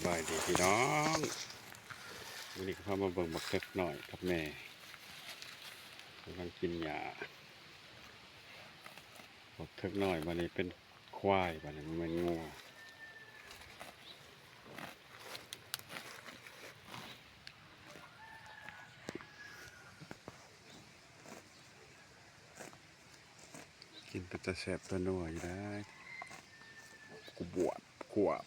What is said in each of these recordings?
ສະບາຍດີພີ່ນ້ອງ ມື້ນີ້ກໍພາມາເບິ່ງບັກເຖິກນ້ອຍກັບແມ່ ກຳລັງກິນຫຍ້າ. ບັກເຖິກນ້ອຍ ບາດນີ້ເປັນຄວາຍ ບາດນີ້ບໍ່ແມ່ນງົວ. ກິນເປັນຕາແຊບຕານົວຢູ່ໄດ໋ ກວບກວບ.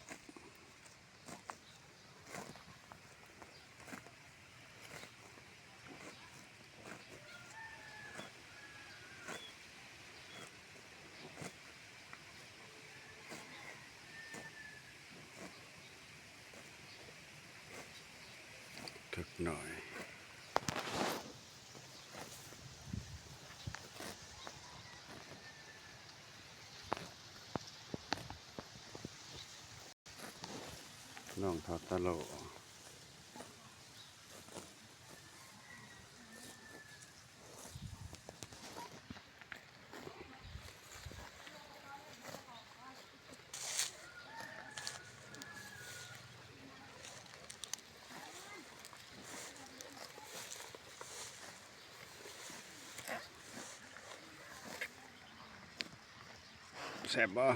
ເຖິກນ້ອຍ ນ້ອງເຖົ້າຕາໂຫຼ. ແຊບບໍ່?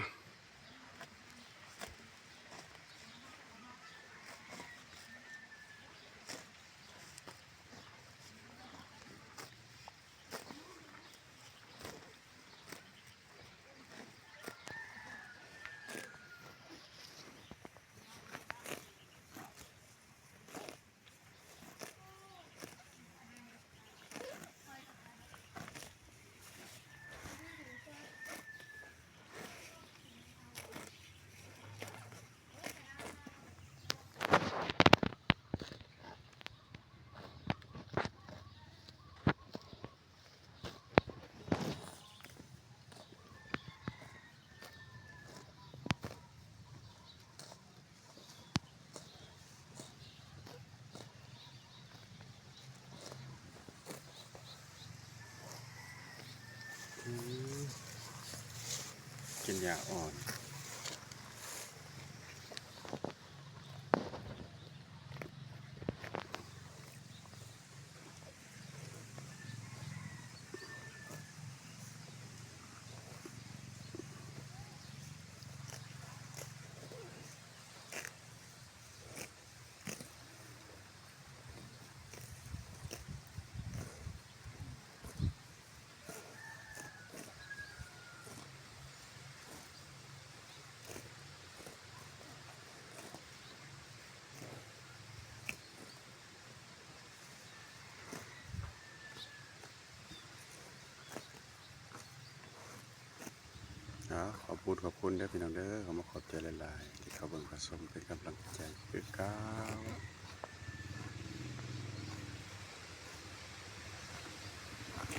ອືມ ກິນຫຍ້າອ່ອນ. ອາ ຂອບຄຸນ ຂອບຄຸນເດີພີ່ນ້ອງເດີ ເຂົ້າມາຂອບໃຈຫຼາຍໆ ທີ່ເຂົ້າເບິ່ງເຂົ້າຊົມເປັນກຳລັງໃຈຄືເກົ່າ.